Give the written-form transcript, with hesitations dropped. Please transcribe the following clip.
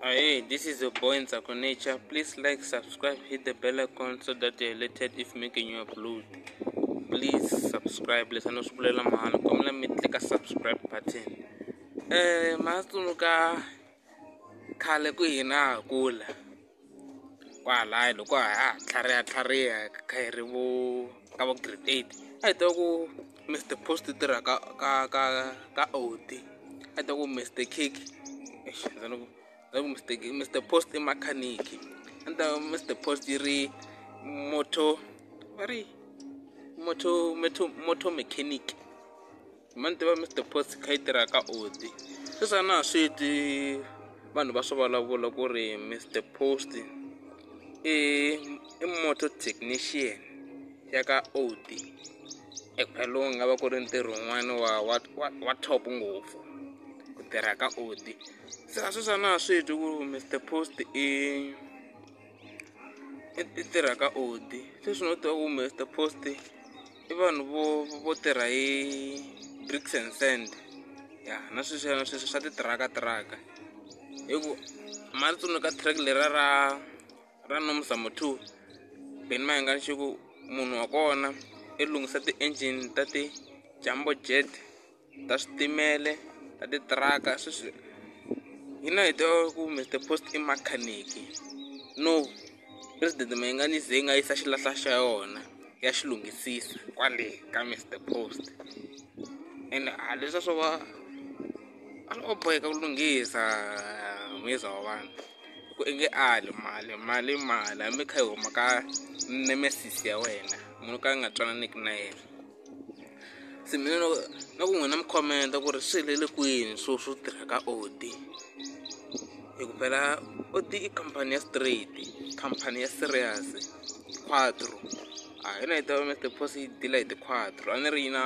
Hey, this is your boy Ntsako Nature. Please like, subscribe, hit the bell icon so that you're alerted if making new upload. Please subscribe. Leswi a no swi vulela mhani kombela mi tlika subscribe button. Ma tsundzuka khale ku hina ha kula kwalaya loko ha tlhariha tlhariha kha hi ri vo ka vo grade 8 a hi tiva ku Mr Post i tirha ka ka ka ka Audi, a hi tiva ku Mr Cake, eish ni ku Mr Mr Post i makhaniki, a ni tiva Mr Post yi ri moto va ri moto moto moto mechanic, ma ni tiva Mr Post kha yi tirha ka Audi. Sweswi a na ha swi twi vanhu va swi vulavula ku ri Mr Post i i motor technician ya ka Audi, phela lowu nga va ku ri ntirho wun'wani wa wa wa wa top ngopfu ku tirha ka Audi. Se a sweswi a na ha swi twi ku Mr Post i i tirha ka Audi, sweswi no tiva ku Mr Post i vanhu vo vo tirha hi bricks and sand ya na sweswiya na sweswi swa titiraka tiraka hi ku ma ri tsundzuka track leriya ra ra Nomzamo 2 Benny Mayengani xi ku munhu wa kona i lunghisa ti-engine ta ti-jumbo jet ta switimele ta titiraka sweswi hina hi tiva ku Mr Post i makhaniki no president Mayengani yi ze yi nga yisa xilahla xa yona ya xi lunghisisa kwale ka Mr Post ene a leswiya swo va a o boheka ku lunghisa mheza wa vanhu hi ku i nge ali mali mali i mali hambi kha yi huma ka nemesis ya wena munhu o ka a nga twananeki na yena. Se mina loko na ku n'wina mi comment ku ri swi helele kwini swo swo tirha ka Audi hi ku phela Audi i khampani ya straight khampani ya serious quattro a hina hi tiva Mr Post yi deal-a hi ti-quattro a ni ri yi na.